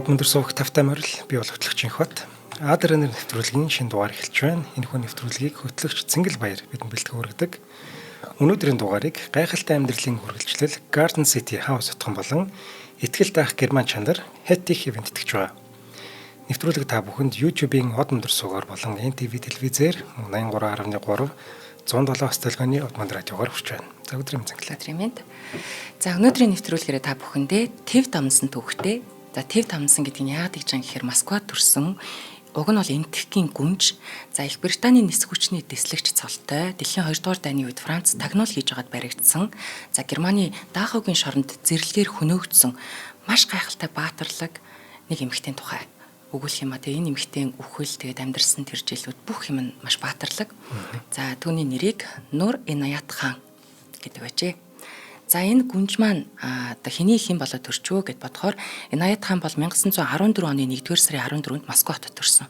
Од мөндөр суух тавтай морил, би бол хөтлөгч Инхбат. Адренер нэвтрүүлгийн шинэ дугаар эхэлж байна. Энэхүү нэвтрүүлгийг хөтлөгч Цэнгэл Баяр бидэнд бэлтгэн хүргэдэг. Өнөөдрийн дугаарыг гайхалтай амьдралын үргэлжлэл Garden City House отхон болон Итгэл даах герман чанар Hettich event тэтгэж байгаа. Нэвтрүүлэг та бүхэнд YouTube-ийн Од мөндөр суугаар болон NTV телевизээр 83.3 107 столгооны Од мөндөр радиогоор хүрч байна. За, өдрийн мэнд, Цэнгэлээ. Өдрийн мэнд. За, өнөөдрийн нэвтрүүлгээрээ та бүхэндээ Төв дамнасан түүхтэй. За, Төв дамнасан гэдэг нь яагаад гэж юм гэхээр Москвад төрсөн, уг нь бол Энэтхэгийн гүнж. За, Их Британий нисэх хүчний дэслэгч цолтой, дэлхийн 2 дугаар дайны үед Франц тагнуул хийж байгаад баригдсан. За, Германы Дахаугийн шоронд зэрлэгээр хөнөөгдсөн маш гайхалтай баатарлаг нэг эмэгтэйн тухай өгүүлэх юм а. Тэгээ энэ эмэгтэйн үхэл, тэгээд амьдарсан тэр жилүүд бүх юм нь маш баатарлаг. За, түүний нэрийг Нур Инаят хаан гэдэг байжээ. За, энэ гүнж маань одоо хэний хэн болоод төрчөө гэд бодохоор Инаят хаан бол 1914 оны 1-р сарын 14-нд Москва хотод төрсөн.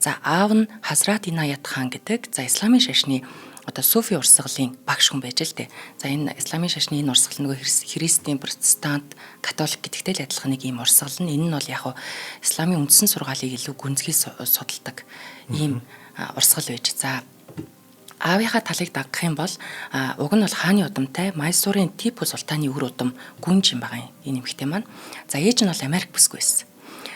За, аав нь Хазрат Инаят хаан гэдэг, за, исламын шашны одоо суфи урсгалын багш хүн байж л дээ. За, энэ исламын шашны энэ урсгал нөгөө христийн, протестант, католик гэдэгтэй л адилхан нэг ийм урсгал нь. Энэ нь бол яг исламын үндсэн сургаалыг илүү гүнзгий судалдаг ийм урсгал байж. За, аавынхаа талыг дагах юм бол уг нь бол хааны удамтай Майсурын Типу султааны үр удам гүнж юм байгаа энэ эмэгтэй маань. За, ээж нь бол Америк бүсгүй байсан.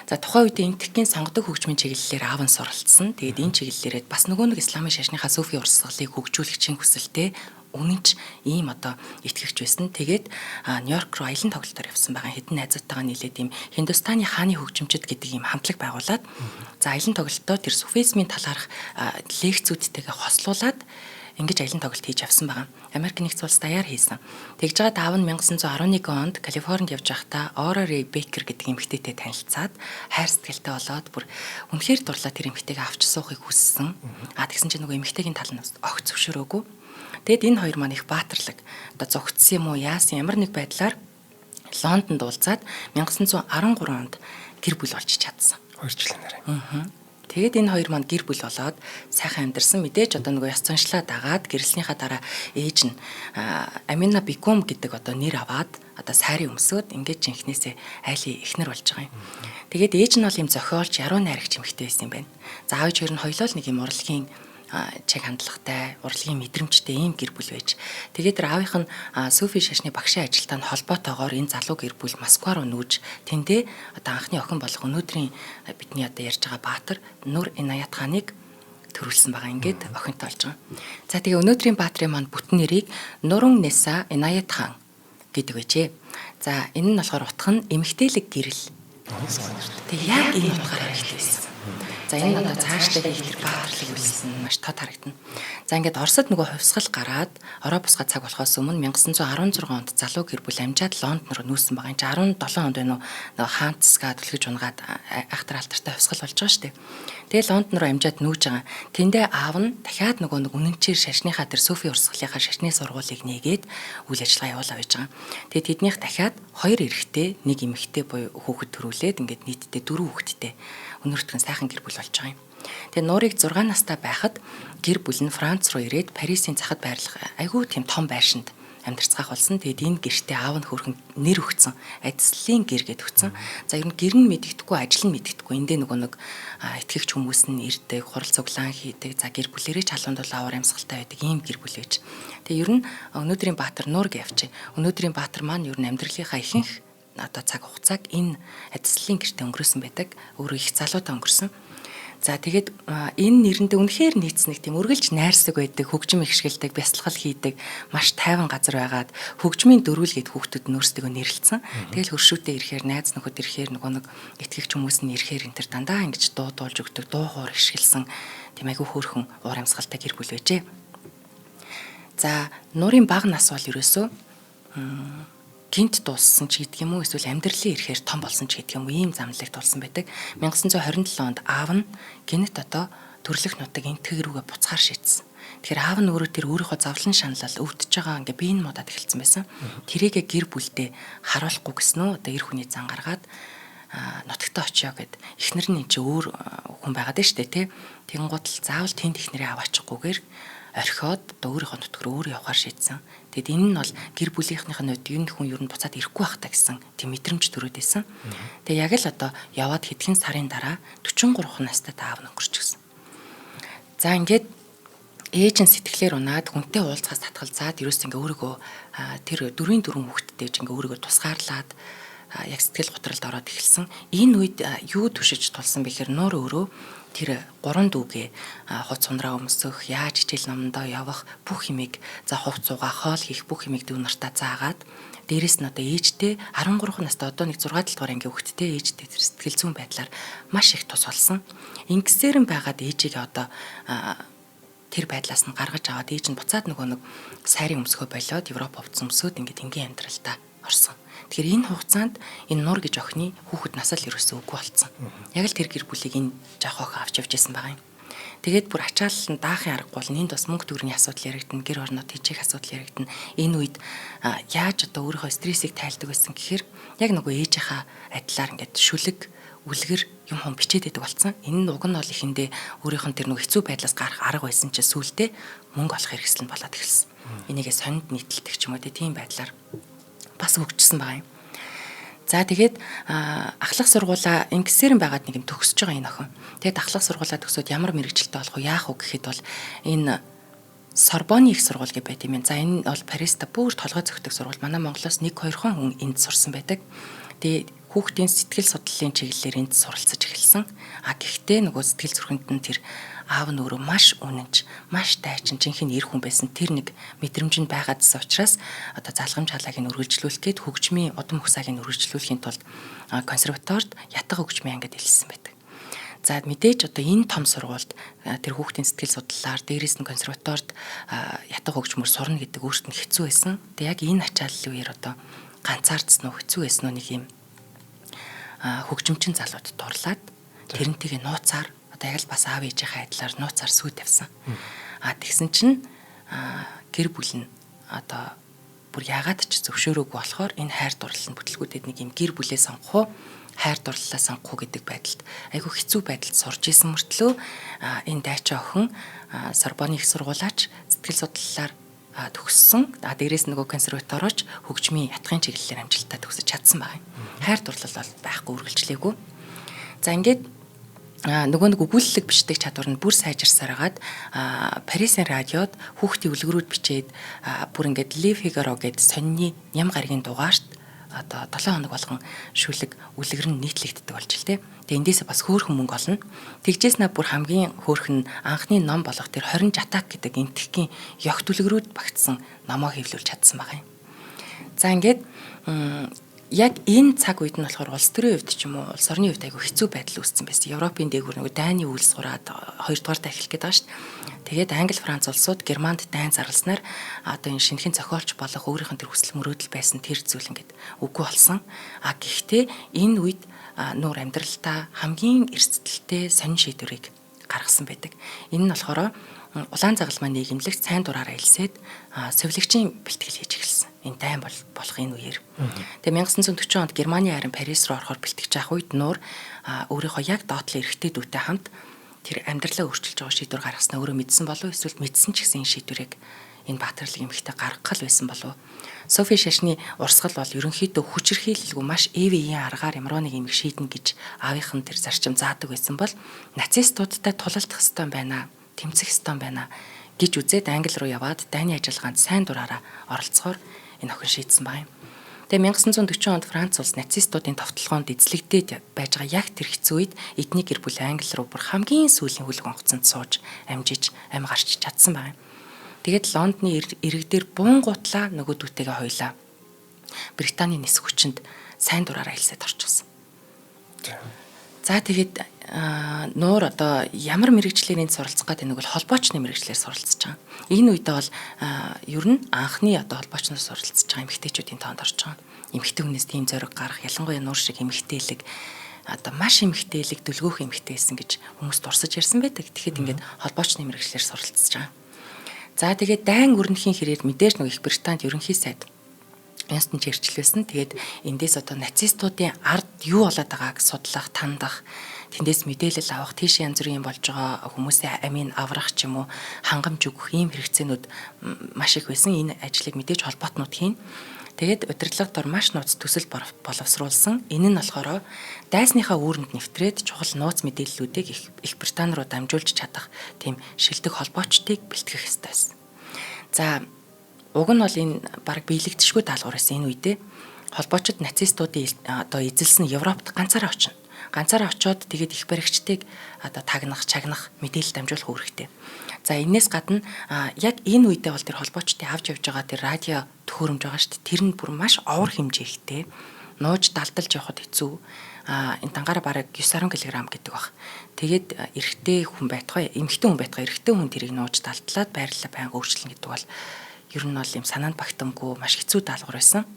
За, тухайн үед Энэтхэгийн сонгодог хөгжмийн чиглэлээр аав нь суралцсан. Тэгээд энэ чиглэлээрээ бас нөгөө нэг исламын шашныхаа суфи урсгалыг хөгжүүлэх чинь хүсэлтэй үнэнч ийм одоо итгэгч байсан. Тэгээд Нью-Йорк руу аялан тоглолтоор явсан байгаа. Хэдэн найзуудтайгаа нийлээд ийм Хиндустаны хааны хөгжимчд гэдэг ийм хамтлаг байгуулад, за, аялан тоглолтоо тэр суфизмын талаарх лекцүүдтэйгээ хослуулад ингэж аялан тоглолт хийж явсан байгаа. Америк нэгдсэн улс даяар хийсэн. Тэгж байгаа аав нь 1911 онд Калифорнид явж байхдаа Ора Рэй Бейкер гэдэг эмэгтэйтэй танилцаад хайр сэтгэлтэй болоод бүр үнэхээр дурлаа, тэр эмэгтэйг авч суухыг хүссэн. А тэгсэн чинь нөгөө эмэгтэйгийн тал нь огт зөвшөөрөөгүй. Тэгэд энэ хоёр маань их баатарлаг. Одоо зугтсан юм уу, яасан, ямар нэг байдлаар Лондонд уулзаад 1913 онд гэр бүл болж чадсан. 2 жилийн дараа. Тэгээд энэ хоёр маань гэр бүл болоод сайхан амьдарсан. Мэдээж одоо нөгөө ёс заншлаа дагаад гэрлснийхаа дараа ээж нь Амина Бикум гэдэг одоо нэр аваад одоо сайрын өмсөөд ингээд жинхнээсээ айлын эхнэр болж байгаа юм. Тэгээд ээж нь бол ийм зохиолч, яруу найрагч эмэгтэй байсан юм байна. За, аав ээж хоёр нь хоёлоо л нэг юм урлагийн чиг хандлагатай, урлагийн мэдрэмжтэй ийм гэр бүл байж. Тэгээд тэр аавынх нь суфи шашны багшийн ажилтаа нь холбоотойгоор энэ залуу гэр бүл Москва руу нүүж, тэндээ одоо анхны охин болох өнөөдрийн бидний одоо ярьж байгаа баатар Нур Инаят хааныг төрүүлсэн байгаа. Ингээд охинтой болж байгаа. За, тэгээ өнөөдрийн баатрын маань бүтэн нэрийг Нурун Неса Инаят хаан гэдэг байжээ. За, энэ нь болохоор утга нь эмэгтэйлэг гэрэл. Тэгээ яг энэ утгаараа хэрэгтэй байсан. За, энэ одоо цаашдаа хийх тэр баатарлаг үйлсэн маш тод харагдана. За, ингээд Оросд нөгөө хувьсгал гараад ороо бусгаа цаг болохоос өмнө 1916 онд залуу гэр бүл амжаад Лондон руу нүүсэн байгаа. Энэ 17 онд байна уу, нөгөө хаан цэсгаа түлхэж унгаад айхтар алтартай хувьсгал болж байгаа шүү дээ. Тэгээ Лондон руу амжаад нүүж байгаа. Тэндээ аав нь дахиад нөгөө нэг үнэнчээр шашныхаа тэр суфи урсгалынхаа шашны сургуулийг нээгээд үйл ажиллагаа явуулаа байж байгаа. Тэгээ тэднийх дахиад хоёр эрэгтэй, нэг эмэгтэй буюу хүүхэд төрүүлээд ингээд нийтдээ дөрвөн хүүхэдтэй өнөртгөн сайхан гэр бүл болж байгаа юм. Тэгээ Нуурыг 6 настай байхад гэр бүл нь Франц руу ирээд Парисын захад байрлах айгүй тийм том байшинд амьдарцгаах болсон. Тэгээд энэ гэртээ аав нь хөөрхөн нэр өгцөн. Адислын гэр гэд өгцөн. За, ер нь гэр нь мэдэгдэхгүй, ажил нь мэдэгдэхгүй. Эндээ нөгөө нэг итгэгч хүмүүс нь ирдэг, хурал цуглаан хийдэг. За, гэр бүлэрээ ч халуун дулаан уур амьсгалтай байдаг ийм гэр бүл байж. Тэгээ ер нь өнөөдрийн баатар Нуур гэж явчих. Өнөөдрийн баатар маань ер нь амьдралынхаа ихэнх одоо цаг хугацааг энэ адислын гэртээ өнгөрөөсөн байдаг. Өөрөө их залуудаа өнгөрсөн. За, тэгээд энэ нэрэндээ үнэхээр нийцсэн нэг тийм үргэлж найрсаг байдаг, хөгжим ихшгэлдэг, бясалгал хийдэг, маш тайван газар байгаад хөгжмийн дөрүүл гэд хүүхдүүд нь өөрсдөө нэрлэлсэн. Тэгэл хөршүүтээ ирэхээр, найз нөхөд ирэхээр, нөгөө нэг итгэгч хүмүүс нь ирэхээр энэ төр дандаа ингэж дуу дуулж өгдөг, дуу хоор ихшгэлсэн тийм айгүй хөөрхөн уур амьсгалтай гэр бүл байжээ. За, Нуурын бага нас бол ерөөсөө гинт дууссан ч гэдэг юм уу, эсвэл амьдралын ирэхээр том болсон ч гэдэг юм уу, ийм замналыг тулсан байдаг. 1927 онд аав нь гинт одоо төрлөх нутаг Энэтхэг рүүгээ буцахаар шийдсэн. Тэгэхээр аав нь өөрөө тэр өөрийнхөө зовлон шаналал өвдөж байгаа, ингээ бие нь муудаад эхэлсэн байсан. Тэрийгэ гэр бүлдээ харуулахгүй гэсэн үү, одоо эр хүний зан гаргаад нутагтаа очио гэд, эхнэр нь энэ чи өөр хүн байгаад нь штэ, тий. Тэгэнгუут л заавал тэнд эхнэрээ аваачихгүйгээр орхиод одоо өөрийнхөө нутгаар өөрөө явахар шийдсэн. Тэгэд энэ нь бол гэр бүлийнхнийх нь хувьд энэ хүн ер нь буцаад ирэхгүй байх та гэсэн тийм мэдрэмж төрөөд исэн. Тэгээ яг л одоо яваад хэдхэн сарын дараа 43 настай аав нь өнгөрч гисэн. За ингээд ээж нь сэтгэлээр унаад хүнтэй уулзахаас татгалзаад ерөөс ингээ өөрийгөө тэр дөрвийн дөрвөн хүүхэдтэй ч ингээ өөрийгөө тусгаарлаад яг сэтгэл готролд ороод эхэлсэн. Энэ үед юу түшиж тулсан бэхээр нуур өөрөө тэр гурван дүүгээ хувц сундраа өмсөх, яаж хичээл номондоо явах бүх юмыг за хувц угаа хоол хийх бүх юмыг дүү нартаа заагаад дээрэс нь одоо ээжтэй 13 настай одоо нэг 6 7 дугаар ангийн хүүхэдтэй ээжтэй тэр сэтгэл зүйн байдлаар маш их тус болсон. Ингэсээр нь байгаад ээжигээ одоо тэр байдлаас нь гаргаж аваад ээж нь буцаад нөгөө нэг сайрын өмсгөө болиод Европ хувцас өмсөөд ингээд энгийн амьдралдаа орсон. Тэгэхээр энэ хугацаанд энэ нур гэж охины хүүхэд насал ерөөсөө үгүй болцсон. Яг л тэр гэр бүлийг энэ жоох охин авч явж исэн байгаа юм. Тэгээд бүр ачаалал нь даахын аргагүй бол энд бас мөнгө төгрөгийн асуудал яригдана, гэр орноо тэжээх асуудал яригдана. Энэ үед яаж одоо өөрийнхөө стрессийг тайлдаг байсан гэхээр яг нөгөө ээжийнхаа адилаар ингээд шүлэг үлгэр юм хом бичээд байдаг болсон. Энэ нь уг нь бол эхэндээ өөрийнх нь тэр нэг хэцүү байдлаас гарах арга байсан чинь сүүлдээ мөнгө олох хэрэгсэл нь болоод эхэлсэн. Энийгээ сонд нийтэлдэг ч юм уу тийм байдлаар бас хөгжсөн байгаа юм. За тэгээд ахлах сургуулаа ингэсээр нь байгаад нэг юм төгсөж байгаа энэ охин. Тэгээд ахлах сургуулаа төгсөөд ямар мэрэгчлээ болох уу, яах уу гэхэд бол энэ Сорбоны их сургууль гэж байт юм. За энэ бол Париста бүр толгой зөгтөг сургууль. Манай Монголоос 1 2 хүн энд сурсан байдаг. Тэгээд хүүхдийн сэтгэл судлалын чиглэлээр энд суралцаж эхэлсэн. А гэхдээ нөгөө сэтгэл зүрхэнд нь тэр аав нь өөрөө маш үнэнч, маш дайчин, жинхэнэ эр хүн байсан. Тэр нэг мэдрэмж нь байгаадсан учраас одоо залгамж халааг нь үргэлжлүүлэх гээд хөгжмийн удам хугацааг нь үргэлжлүүлэхийн тулд консерваторид ятга хөгжмийн ангид элссэн байдаг. За мэдээж одоо энэ том сургуульд тэр хүүхдийн сэтгэл судлалаар дээрээс нь консерваторид ятга хөгжмөр сурна гэдэг өөрт нь хэцүү байсан. Тэгээ яг энэ ачааллын үеэр одоо ганцаардсан уу, хэцүү байсан уу нэг юм хөгжимчин залууд дурлаад тэрнтэйгээ нууцаар одоо яг л бас аав ээжийнхээ адилаар нууцаар сүү тавьсан. А тэгсэн чинь гэр бүл нь одоо бүр яагаад ч зөвшөөрөөгүй болохоор энэ хайр дурлал нь бүтлгүүдэд нэг юм гэр бүлээ сонгох уу, хайр дурлалаа сонгох уу гэдэг байдалд айгүй хэцүү байдалд сурж исэн мөртлөө энэ дайчин охин Сорбоны их сургуулаач сэтгэл судлалаар төгссөн. А дээрээс нөгөө консерваторооч хөгжмийн ятгын чиглэлээр амжилттай төгсөж чадсан байгаа юм. Хайр дурлал бол байхгүй үргэлжлээгүй. За ингээд нөгөө нэг өгүүлэлэг бичдэг чадвар нь бүр сайжирсаар хагаад Парисын радиод хүүхдийн үлгэрүүд бичээд бүр ингээд Le Figaro гээд сонины ням гарагийн дугаарт одоо 7 хоног болгон шүлэг үлгэр нь нийтлэгддэг болж л тээ. Тэгээ эндээсээ бас хөөрхөн мөнгө олно. Тэгжээс наа бүр хамгийн хөөрхөн анхны ном болох тэр 20 жатак гэдэг энтхгийн ёгт үлгэрүүд багтсан номоо хэвлүүлж чадсан байгаа юм. За ингээд яг энэ цаг үед нь болохоор улс төрийн хувьд ч юм уу улс орны хувьд айгүй хэцүү байдал үүссэн байсан. Европын дээгүүр нөгөө дайны үйл сураад хоёрдугаар дахь эхлэх гээд байгаа шүү дээ. Тэгээд Англи, Франц улсууд Германд дайн зарласнаар одоо энэ шинэхэн зохиолч болох өөрийнх нь тэр хүсэл мөрөөдөл байсан тэр зүйл ингээд үгүй болсон. А гэхдээ энэ үед нуур амьдралтаа хамгийн эрсдэлтэй сонин шийдвэрийг гаргасан байдаг. Энэ нь болохоор улаан загалмай нийгэмлэгч сайн дураараа элсээд совилогчийн бэлтгэл хийж эхэлсэн. Энэ дайн болох энэ үеэр. Тэгээ 1940 онд Германы харин Парис руу орохоор бэлтгэж явах үед нуур өөрийнхөө яг доотлын эрэгтэй дүүтэй хамт тэр амьдралаа өөрчилж байгаа шийдвэр гаргаснаа өөрөө мэдсэн болов эсвэл мэдсэн ч гэсэн энэ шийдвэрийг энэ баатарлаг эмэгтэй гаргах л байсан болов. Софи шашны урсгал бол ерөнхийдөө хүчирхийлэлгүй маш эв эвийн аргаар ямар нэг юм шийднэ гэж аавынх нь тэр зарчим заадаг байсан бол нацистуудтай тулалдах ёстой байна, тэмцэх ёстой байна гэж үзээд Англи руу яваад дайны ажиллагаанд сайн дураараа оролцохоор энэ охин шийдсэн байгаа юм. Тэгээ 1940 онд Франц улс нацистуудын товтлогоонд эзлэгдээд байж байгаа яг тэр хэцүү үед эдний гэр бүл Англи руу бүр хамгийн сүүлийн хүлэг онгоцонд сууж амжиж ам гарч чадсан байгаа юм. Тэгээд Лондоны ирэг дээр буунгуутлаа нөгөө дүүтэйгээ хоёлаа Британий нисэх хүчинд сайн дураараа хэлсэд орчихсон. За тэгээд нуур одоо ямар мэрэгчлэр энд суралцах гэдэг нэг бол холбоочны мэрэгчлэр суралцж байгаа. Энэ үедээ бол ер нь анхны одоо холбоочноос суралцж байгаа эмэгтэйчүүдийн тоонд орж байгаа. Эмэгтэй хүнээс тийм зориг гарах, ялангуяа нуур шиг эмэгтэйлэг одоо маш эмэгтэйлэг дүлгөөх эмэгтэй байсан гэж хүмүүс дурсаж ярьсан байдаг. Тэгэхэд ингээд холбоочны мэрэгчлэр суралцж байгаа. За тэгээд дайн өрнөхийн хэрээр мэдээж нэг Их Британд ерөнхий сайд Winston Churchill байсан. Тэгээд эндээс одоо нацистуудын ард юу болоод байгааг судлах, тандах, тэндээс мэдээлэл авах, тийш янз бүрийн болж байгаа хүмүүсийн амийг аврах ч юм уу, хангамж өгөх ийм хэрэгцээнүүд маш их байсан. Энэ ажлыг мэдээж холбоотнууд хийн. Тэгээд удирдлага дор маш нууц төсөл боловсруулсан. Энэ нь болохоор дайсныхаа үүрэнд нэвтрээд чухал нууц мэдээллүүдийг Их Британи руу дамжуулж чадах тийм шилдэг холбоочдыг бэлтгэх ёстой байсан. За, уг нь бол энэ бараг биелэгдэшгүй даалгавар байсан энэ үедээ. Холбоочид нацистуудын одоо эзэлсэн Европт ганцаараа очино. Ганцаараа очиод тэгээд их баригчдыг одоо тагнах, чагнах, мэдээлэл дамжуулах үүрэгтэй. За, энээс гадна яг энэ үедээ бол тэр холбоочдын авч явж байгаа тэр радио төхөөрөмж байгаа шүү дээ. Тэр нь бүр маш овор хэмжээтэй. Нууж далдалж явахад хэцүү. Энэ дангаараа бараг 9.10 кг гэдэг баг. Тэгээд эрэгтэй хүн байтугай, эмэгтэй хүн байтугай, эрэгтэй хүн тэрийг нууж далдлаад байрлалаа байнга өөрчилнө гэдэг бол ер нь бол юм санаанд багтамгүй маш хэцүү даалгавар байсан.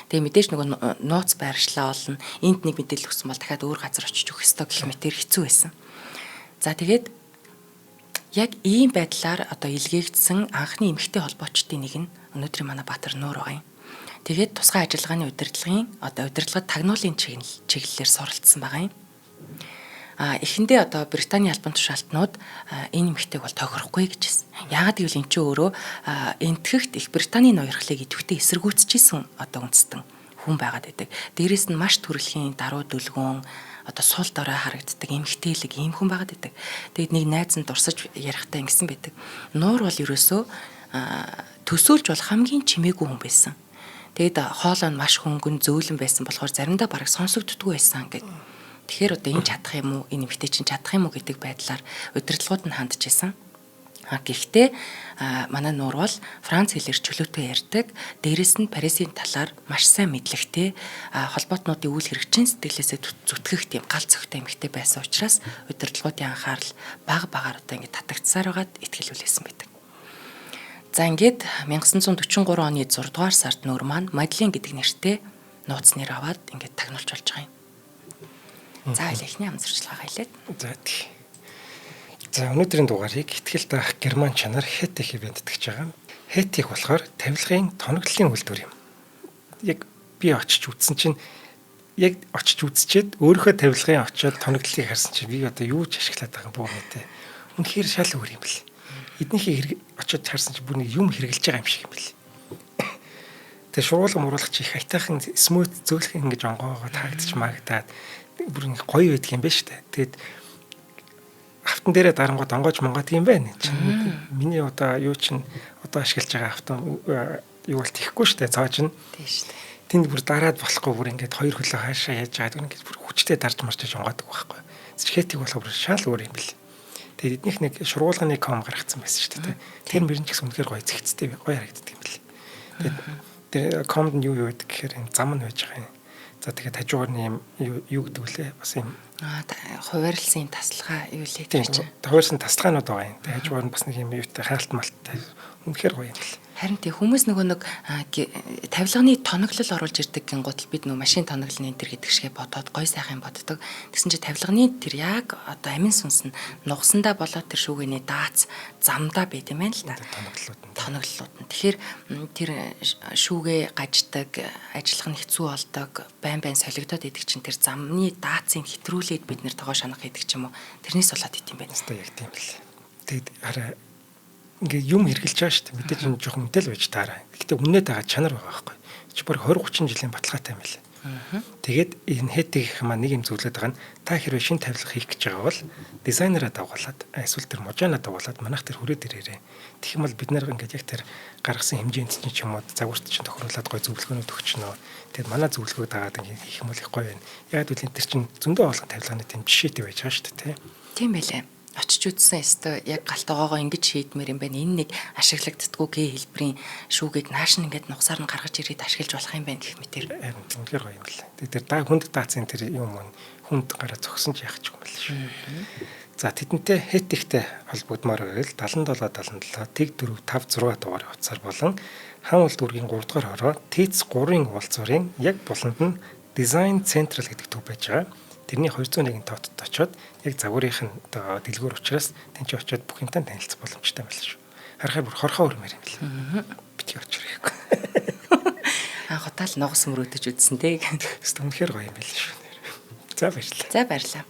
Тэгээ мэдээж нөгөө нууц байршлаа олно. Энд нэг мэдээлэл өгсөн бол дахиад өөр газар очиж өгөх ёстой гэх мэтэр хэцүү байсан. За, тэгээд яг ийм байдлаар одоо илгээгдсэн анхны эмэгтэй холбоочдын нэг нь өнөөдрийн манай Баатар Нуур байгаа юм. Тэгээд тусгай ажиллагааны удирдлагын одоо удирдлагад тагнуулын чиглэлээр суралцсан байгаа юм. Эхэндээ одоо Британий албан тушаалтнууд энэ эмэгтэйг бол тохирохгүй гэж хэлсэн. Яагаад гэвэл эн чинь өөрөө Энэтхэгт Их Британий ноёрхлыг идэвхтэй эсэргүүцчихсэн одоо үндэстэн хүн байгаад байдаг. Дээрээс нь маш төрөлхийн даруй дүлгүүн, одоо сул дорой харагддаг эмэгтэйлэг ийм хүн байгаад байдаг. Тэгээд нэг найз нь дурсаж ярихдаа ингэсэн байдаг. Нуур бол ерөөсөө төсөөлж бол хамгийн чимээгүй хүн байсан. Тэгээд хоолой нь маш хөнгөн зөөлөн байсан болохоор заримдаа бараг сонсогддоггүй байсан гэдэг. Тэгэхээр одоо энэ чадах юм уу, энэ эмэгтэй чинь чадах юм уу гэдэг байдлаар удирдлагууд нь хандж исэн. Гэхдээ манай Нуур бол Франц хэлээр чөлөөтэй ярьдаг. Дээрээс нь Парисын талаар маш сайн мэдлэгтэй, холбоотнуудын үйл хэрэгчин сэтгэлээсээ зүтгэх тийм гал цогтой эмэгтэй байсан учраас удирдлагуудын анхаарал баг багаар одоо ингэ татагдсаар байгаад итгэлүүлсэн байдаг. За, ингээд 1943 оны 6 дугаар сард Нуур маань Мадлен гэдэг нэртэй нууц нэр аваад ингээд тагнуулж болж байгаа юм. За, эхний ам сурчлагаа хэлээд. За, тий. За, өнөөдрийн дугаарыг итгэл даах герман чанар Hettich бэлтгэж байгаа. Hettich болохоор тавилгын тоноглолын үйлдвэр юм. Яг би очиж үзсэн чинь, яг очиж үзчихэд өөрийнхөө тавилгын очиод тоноглолыг харсан чинь би одоо юу ч ашиглаад байгаа юм бүү мэдээ. Үнэхээр шал өөр юм бэл. Эднийхээ очиод харсан чинь бүр нэг юм хэрглэж байгаа юм шиг юм бэл. Тэгээ шуруулга муруулах чи их аятайхан smooth, зөөлхөн ингэж онгоогоо таагдчих маагдаад бүр нэг гоё байдаг юм байна шүү дээ. Тэгээд автон дээрээ дарангууд онгоож монгоод юм байна. Чинь миний одоо юу чин одоо ашиглаж байгаа автон юу бол тийхгүй шүү дээ. Цоо чинь. Тийм шүү дээ. Тэнд бүр дараад болохгүй, бүр ингээд хоёр хөлөө хаашаа яаж байгаа ингээд бүр хүчтэй дарж марчаж онгоодог байхгүй. Hettich болохоор бүр шал өөр юм бэл. Тэгээд эднийх нэг шургуулганы ком гаргацсан байсан шүү дээ. Тэр мөрөн ч гэсэн үнэхээр гоё зэгцтэй, гоё харагддаг юм бэл. Тэгээд тэр комд нь юу юу гэдэг гэхээр энэ зам нь байж байгаа юм. За, тэгээд хажуугаар нь юм юу гэдэг вүлээ, бас юм Хуваарлсан юм тасалгаа юу лээ тэр чинь. Хуваарлсан тасалгаанууд байгаа юм. Тэгээд хажуугаар нь бас нэг юм юутай, хаалт малттай, үнэхээр гоё юм бэл. Харин тий, хүмүүс нөгөө нэг тавилганы тоноглол оруулж ирдэг гингууд л бид нөгөө машин тоноглоны энэ төр гэдэг шигэ бодоод гой сайхан боддог. Тэгсэн чинь тавилганы тэр яг одоо амин сүнс нь нугасандаа болоод тэр шүүгээний даац замдаа байт юм байна л да. Тоноглолууд нь. Тоноглолууд нь. Тэгэхээр тэр шүүгээ гаждаг, ажиллах нь хэцүү болдог, байн байн солигдоод идэг чинь тэр замны даацыг хэтрүүлээд бид нэр тогоо шанах гэдэг ч юм уу. Тэрнээс болоод ит юм байна. Хэвээ, яг тийм л. Тэгэд хараа ингээ юм хэрглэж байгаа шүү дээ. Мэдээж энэ жоохон үнэтэй л байж таараа. Гэхдээ үнэтэй байгаа чанар байгаа байхгүй. Чи баг 20 30 жилийн баталгаатай юм билээ. Тэгээд энэ Hettich маань нэг юм зөвлөд байгаа нь та хэрвээ шинэ тавилга хийх гэж байгаа бол дизайнераа дагуулад, эсвэл тэр мужаанаа дагуулад манайх тэр хүрээд ирээрээ. Тэгэх юм бол бид нар ингээд яг тэр гаргасан хэмжээнд чинь ч юм уу загварт чинь тохируулаад гоё зөвлөгөөнүүд өгчнө. Тэгээд манай зөвлөгөөг дагаад ингээд хийх юм бол их гоё байна. Яг гэвэл энэ тэр чинь зөндөө олон тавилганы тийм жишээтэй байж байгаа шүү дээ, тэ. Тийм байлээ, очиж үзсэн өстой яг галтгоогоо ингэж шийдмээр юм байна. Энэ нэг ашиглагддггүй гэ хэлбэрийн шүүгийг нааш нь ингээд нугасаар нь гаргаж ирээд ашиглаж болох юм байна гэх мэтэр. Харин үнэхээр гоё юм лээ. Тэгээд тэр даа хүнд даацын тэр юм уу хүнд гараа зогсон ч яах ч юм байл шүү. За, тэдэнтэй Hettich-тэй холбогдмоор байвал 77 77 тэг 4 5 6 дугаар утсаар болон Хан уул дүүргийн 3 дугаар хороо ТЭЦ 3-ын уулзуурын яг буланд нь Design Central гэдэг төв байж байгаа. Тэрний 201 тоотод очиод яг загварынх нь одоо дэлгүүр учраас тэн чи очиод бүх юмтай танилцах боломжтой байл шүү. Харахаар бүр хорхоо өрмөр юм лээ. Битгий очир гэхгүй. удаа л нугас мөрөөдөж үзсэн те. Хэвээ үнэхээр гоё юм байл шүү. За баярлалаа. За баярлалаа.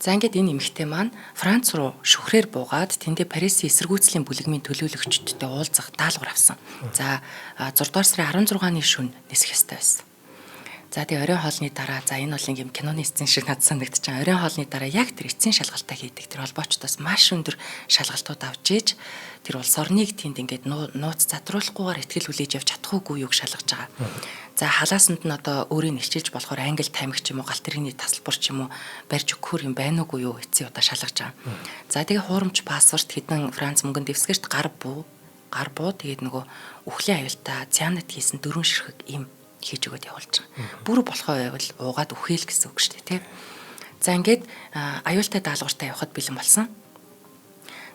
За ингээд энэ эмэгтэй маань Франц руу шүхрээр буугаад тэндээ Парисын эсэргүүцлийн бүлэгмийн төлөөлөгчдтэй уулзах даалгавар авсан. За 6 дугаар сарын 16-ны шөнө нисэх ёстой байсан. За тэгээ оройн хоолны дараа, за энэ бол ингээм киноны сцен шиг надад санагдчих. Оройн хоолны дараа яг тэр эцсийн шалгалтаа хийдэг. Тэр холбоочдоос маш өндөр шалгалтууд авч ээж тэр улс орныг тэнд ингээд нууц задруулахгүйгээр итгэл хүлээж авч чадах уугүй юуг шалгаж байгаа. За халаасанд нь одоо өөрийг нэрчилж болохоор англи тамхи ч юм уу, галт тэрэгний тасалбар ч юм уу барьж өгөхөр юм байна уугүй юу эцсийн удаа шалгаж байгаа. За тэгээ хуурамч паспорт, хэдэн Франц мөнгөн дэвсгэрт гар буу тэгээд нөгөө үхлийн аюултай цианид хийсэн 4 ширхэг им хийж өгөөд явуулж байгаа. Бүр болохоо байвал уугаад үхээл гэсэн үг шүү дээ, тий. За ингээд аюултай даалгавартай явхад бэлэн болсон.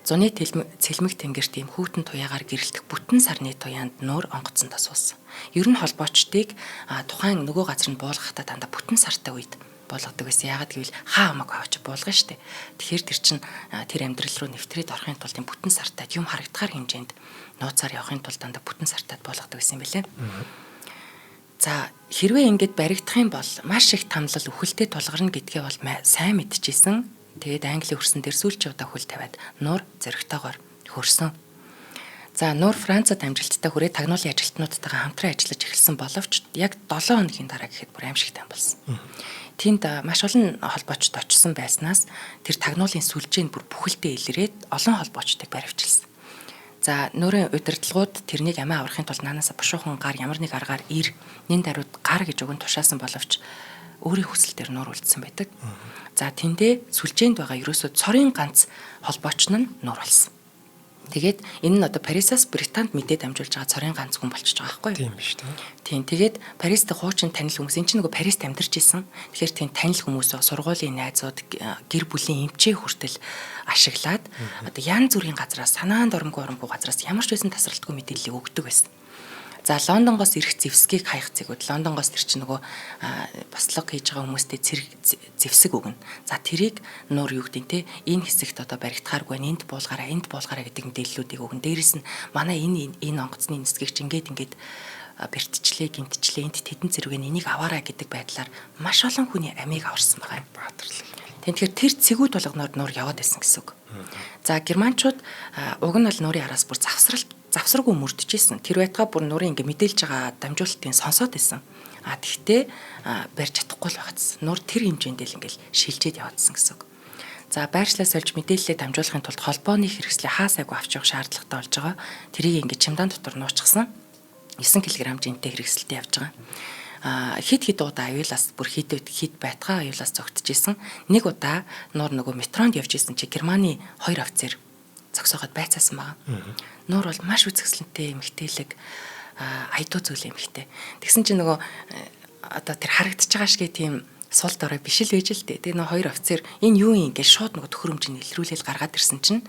Зуны цэлмэг тэнгэрт ийм хүүтэн туяагаар гэрэлтэх бүтэн сарны туяанд нуур онгоцондоо суусан. Ер нь холбоочдыг тухайн нөгөө газар нь буулгахдаа дандаа бүтэн сартай үед буулгадаг байсан. Яагаад гэвэл хаа хамаагүй авч буулгана шүү дээ. Тэгэхээр тэр чинь тэр амьдрал руу нэвтрээд орохын тулд ийм бүтэн сартай юм харагдахаар хэмжээнд нууцаар явахын тулд дандаа бүтэн сартад буулгадаг байсан юм билээ. За хэрвээ ингэж баригдах юм бол маш их тамлал үхэлтэй тулгарна гэдгээ бол сайн мэдчихсэн. Тэгээд Англи хөрсөн дээр сүүлчийн удаа хөл тавиад нуур зоригтойгоор хөрсөн. За нуур Францад амжилттай хүрээ тагнуулын ажилтнуудтайгаа хамтран ажиллаж эхэлсэн боловч яг 7 хоногийн дараа гэхэд бүр аимшигтай болсон. Тэнд маш олон холбоочд очсон байснаас тэр тагнуулын сүлжээ нь бүр бүхэлдээ илрээд олон холбоочдыг баривчилсан. За нүүрийн удирдлагууд тэрнийг амиа аврахын тулд наанасаа бушуухан гар ямар нэг аргаар ир нэн даруйд гар гэж өгөн тушаасан боловч өөрийн хүсэл дээр нуур үлдсэн байдаг. За тэндээ сүлжээнд байгаа ерөөсөө цорын ганц холбооч нь нуур болсон. Тэгээд энэ нь одоо Парисаас Британд мэдээ дамжуулж байгаа цорын ганц хүн болчихж байгаа байхгүй юу? Тийм биш үү? Тийм. Тэгээд Парист хуучин танил хүмүүс энэ чинь нөгөө Парист амьдарч исэн. Тэгэхээр тийм танил хүмүүс, сургуулийн найзууд, гэр бүлийн эмчээ хүртэл ашиглаад одоо янз бүрийн газраас санаанд оромгүй газраас ямар ч байсан тасралтгүй мэдээллийг өгдөг байсан. За Лондонгоос ирэх зэвсгийг хаях зэгүүд. Лондонгоос тэр чинь нөгөө бослого хийж байгаа хүмүүстэй цэрэг зэвсэг өгнө. За тэрийг нуур юу гэдэг те энэ хэсэгт одоо баригдахааргүй, энд буулгаараа, энд буулгаараа гэдэг мэдээллүүдийг өгнө. Дээрэс нь манай энэ онгоцны нисгийг ч ингээд ингээд бэртчлээ, гинтчлээ, энд тэдэн зэрэг энийг аваараа гэдэг байдлаар маш олон хүний амийг аварсан байгаа юм. Баатарлаг. Тэгэхээр тэр цэгүүд болгоноор нуур яваад байсан гэсэн үг. За германчууд уг нь бол нуурын араас бүр завсаргүй мөрдөж исэн. Тэр байтугай бүр нуурын ингээ мэдээлж байгаа дамжуулалтыг сонсоод байсан. А тэгтээ барьж чадахгүй л байгаадсан. Нуур тэр хэмжээнд л ингээл шилжээд яваадсан гэсэн үг. За байршлаа сольж мэдээлэлээ дамжуулахын тулд холбооны хэрэгслээ хаа сайгүй авч явах шаардлагатай болж байгаа. Тэрийг ингээ чемодан дотор нуучсан. 9 кг жинтэй хэрэгсэлтэй явж байгаа. Хэд хэд удаа аюулаас бүр хэд хэд байтгаа аюулаас зогтож исэн. Нэг удаа нуур нөгөө метронд явж исэн чи Германы 2 офицер зогсоогоод байцаасан байгаа. Нуур бол маш үзэсгэлэнтэй эмэгтэйлэг, айдуу зүйл эмэгтэй. Тэгсэн чинь нөгөө одоо тэр харагдаж байгаа шиг тийм сул дорой биш л байж л дээ. Тэгээ нөгөө 2 офицер энэ юу юм гэж шууд нөгөө төхөөрөмжийг илрүүлээл гаргаад ирсэн чинь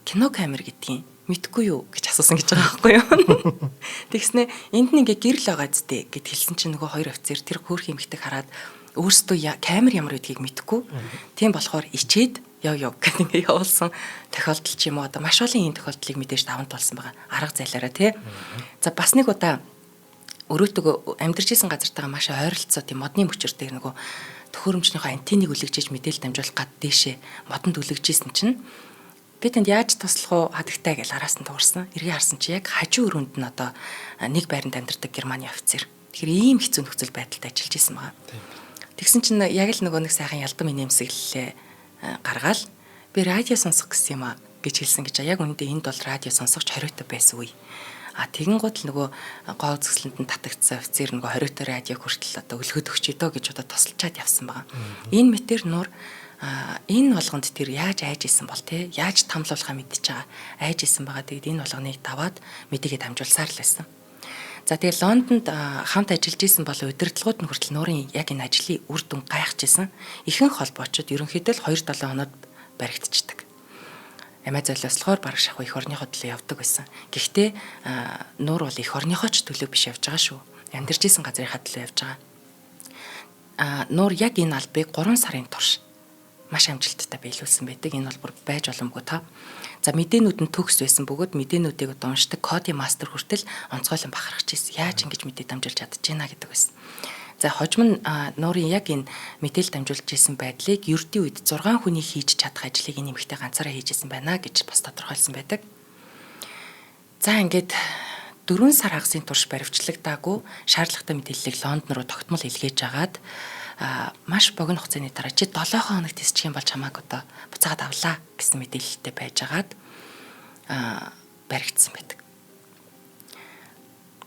кино камер гэдгийг мэдгүй юу гэж асуусан гэж байгаа байхгүй юу. Тэгснэ энд нь ингээ гэрэл байгаа зү гэд хэлсэн чинь нөгөө 2 офицер тэр хөөрхөн эмэгтэйг хараад өөрсдөө камер ямар гэдгийг мэдэхгүй. Тийм болохоор ичээд яв гэдэг ингээ явуулсан тохиолдол ч юм уу одоо маш олон ийм тохиолдлыг мэдээж даван туулсан байгаа. Арга зайлаараа тий. За бас нэг удаа өрөөтэйгөө амьдарч исэн газартайгаа маш ойролцоо тийм модны мөчөр дээр нөгөө төхөөрөмжнийхөө антеныг үлгэж мэдээлэл дамжуулах гад дээшээ модонд үлгэж исэн чинь би тэнд яаж туслах уу хадагтай гэж араас нь дуурсан. Эргээ харсан чи яг хажуу өрөөнд нь одоо нэг байранд амьдардаг Германы офицер. Тэгэхээр ийм хэцүү нөхцөл байдалд ажиллаж исэн байгаа. Тэгсэн чинь яг л нөгөө нэг сайхан ялдам инээмсэглэлээ гаргаал би радио сонсох гэсэн юм а гэж хэлсэн гэж. Яг үүндээ энд бол радио сонсогч хориотой байсан үе. А тэгэн гут л нөгөө гоо үзэсгэлэнт нь татагдсан офицер нөгөө хориотой радио хүртэл одоо өлгöd өгч өдөө гэж одоо тусалчаад явсан байгаа. Энэ мэтэр нуур энэ болгонд тэр яаж айж исэн бол те яаж тамлуулахаа мэдчихэж байгаа. Айж исэн байгаа. Тэгээд энэ болгоныг даваад мэдээгээ дамжуулсаар л байсан. За тэгээд Лондонд хамт ажиллаж исэн бол удирдлагууд нь хүртэл нуурын яг энэ ажлын үр дүн гайхаж исэн. Ихэнх холбоочид ерөнхийдөө л 2-7 хоноод баригдчихдаг. Амиа золиослохоор бараг шахуу эх орныхоо төлөө явдаг байсан. Гэхдээ нуур бол эх орныхоо ч төлөө биш явж байгаа шүү. Амьдарч исэн газрынхаа төлөө явж байгаа. Нуур яг энэ албыг 3 сарын турш маш амжилттай биелүүлсэн байдаг. Энэ бол бүр байж боломгүй та. За мэдээнүүд нь төгс байсан бөгөөд мэдээнүүдийг одоо уншдаг кодын мастер хүртэл онцгойлон бахархаж ирсэн. Яаж ингэж мэдээ дамжуулж чадаж байна гэдэг байсан. За хожим нь нуурын яг энэ мэдээлэл дамжуулж исэн байдлыг ердийн үед 6 хүний хийж чадах ажлыг энэ эмэгтэй ганцаараа хийж исэн байна гэж бас тодорхойлсон байдаг. За ингээд 4 сар хагасын турш баривчлагдаагүй шаардлагатай мэдээллийг Лондон руу тогтмол илгээж агаад маш богино хугацааны дараа чи 7 хоног тисчих юм бол чамааг одоо буцаагаад авлаа гэсэн мэдээлэлтэй байжгаад баригдсан байдаг.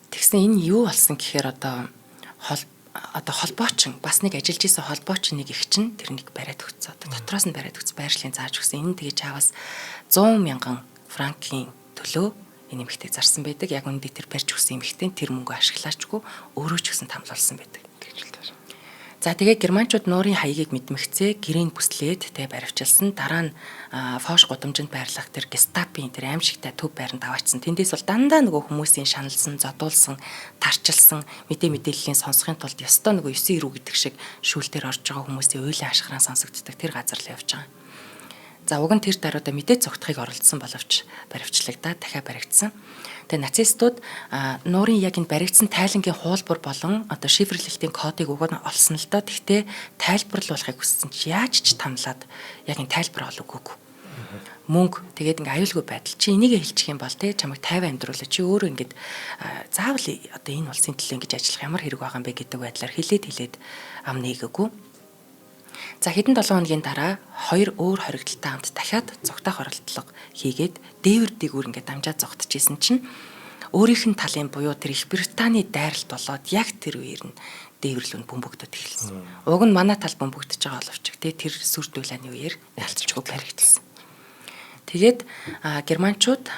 Тэгсэн энэ юу болсон гэхээр одоо холбоочин бас нэг ажиллаж исэн холбоочин нэг их чинь тэр нэг бариад өгсөн. Одоо дотроос нь бариад өгсөн, байршлын зааж өгсөн. Энэ тэгээ чаавас 100 мянган франкийн төлөө энэ эмэгтэй зарсан байдаг. Яг үүндээ тэр барьж өгсөн эмэгтэй тэр мөнгө ашиглаачгүй өөрөө ч гэсэн тамлуулсан байдаг. За тэгээ германчууд нуурын хаягийг мэдмэгцээ гэрээнд бүслээд тэ баривчилсан. Дараа нь Фош гудамжинд байрлах тэр гестапийн тэр аимшигтай төв байранд аваачсан. Тэндээс бол дандаа нөгөө хүмүүсийн шаналсан, зодуулсан, тарчилсан мэдээ мэдээллийн сонсохын тулд ёстой нөгөө 9 9 гэдэг шиг шүүлтээр орж байгаа хүмүүсийн уйлан ашхран сонсогддог тэр газар л явж байгаа. За уг нь тэр даруйда мэдээ цогтохыг оролдсон боловч баривчлагдаад дахиад баригдсан. Тэгээ нацистууд нуурын яг энэ баригдсан тайлангийн хуулбар болон одоо шифрлэлтийн кодыг уг нь олсон л доо. Тэгтээ тайлбарлуулахыг хүссэн чи яаж ч тамлаад яг энэ тайлбар олоогүй. Мөнгө тэгээд ингээ аюулгүй байдал чи энийг хэлчих юм бол те чамайг 50 амьдруулаа чи өөрөө ингээд заавал одоо энэ улсын төлөө ингэж ажиллах ямар хэрэг байгаа юм бэ гэдэг байдлаар хилээд ам нээгээгүй. За хэдэн 7 хоногийн дараа хоёр өөр хоригдолтой хамт дахиад зугтаах оролдлого хийгээд дээвэр дээгүүр ингээд дамжаад зугтажсэн чинь өөрийнх нь талын буюу тэр Их Британий дайралт болоод яг тэр үеэр нь дээвэрлүүн бөмбөгдөд эхэлсэн. Уг нь манай тал бөмбөгдөж байгаа боловч тэр сүр дуулааны үеэр ялцчгүй баригдсан. Тэгээд германчууд